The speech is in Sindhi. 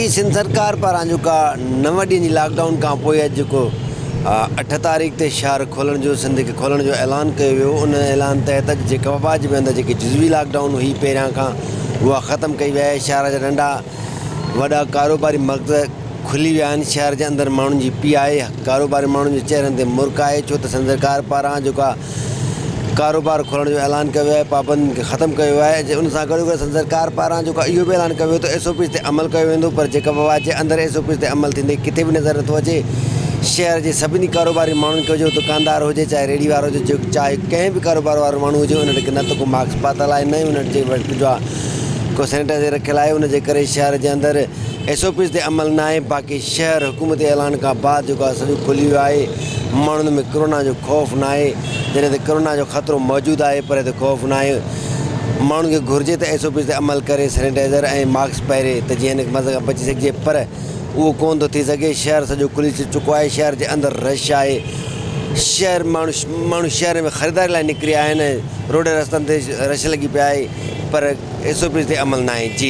جي سنڌ سرڪار پاران جيڪا نو ڏينهن جي لاڪ ڊائون کان پوء اڄ جيڪو اٺ تاريخ تي شهر کولڻ جو سنڌ کي کولڻ جو اعلان ڪيو ويو ان اعلان تحت اڄ جيڪب آباد جي اندر جيڪي جزوي لاڪ ڊائون هئي پهريان کان اها ختم ڪئي وئي آهي شهر جا ننڍا وڏا ڪاروباري مرڪز کلي ويا آهن شهر جي اندر ماڻهن جي پي آهي ڪاروباري ماڻهن جي چهرن تي مرڪ آهي ڇو ته سنڌ سرڪار پاران جيڪا ڪاروبار کولڻ جو اعلان ڪيو ويو آهي پابندين کي ختم ڪيو ويو آهي ان سان گڏوگڏ سنڌ سرڪار پاران جيڪو اهو به اعلان ڪيو ويو ته ايس او پيز تي عمل ڪيو ويندو پر جيڪب آباد جي اندر ايس او پيز تي عمل ٿيندي ڪٿي به نظر نٿو اچي شهر جي سڀني ڪاروباري ماڻهن کي هجي دڪاندار هجي چاهي ريڙهي وارو هجي چاهي ڪنهن به ڪاروبار وارو ماڻهو هجي ان وٽ نه ته ڪو ماسڪ پاتل آهي نه ئي ان وٽ جي وٽ جو ڪو سينيٽائزر رکيل آهي ان جي ڪري شهر جي اندر ايس او پيز تي عمل نه آهي باقي شهر حڪومتي اعلان کان بعد جيڪو آهي سڄو کلي ويو آهي ماڻهن ۾ ڪرونا جو خوف ناهي، جڏهن ته ڪرونا جو خطرو موجود آهي پر هتي خوف ناهي، ماڻهن کي گهرجي ته ايس او پيز تي عمل ڪري سينيٽائزر ۽ ماسڪ پهري ته جيئن هن مرض کان بچي سگهجي پر اهو ڪونه ٿو ٿي سگهي، شهر سڄو کلي چڪو آهي، شهر جي اندر رش آهي، شهر ماڻهو ماڻهو شهر ۾ خريداري لاء نڪري آيا آهن، روڊ رستن تي رش لڳي پئي آهي پر ايس او پيز تي عمل ناهي جي.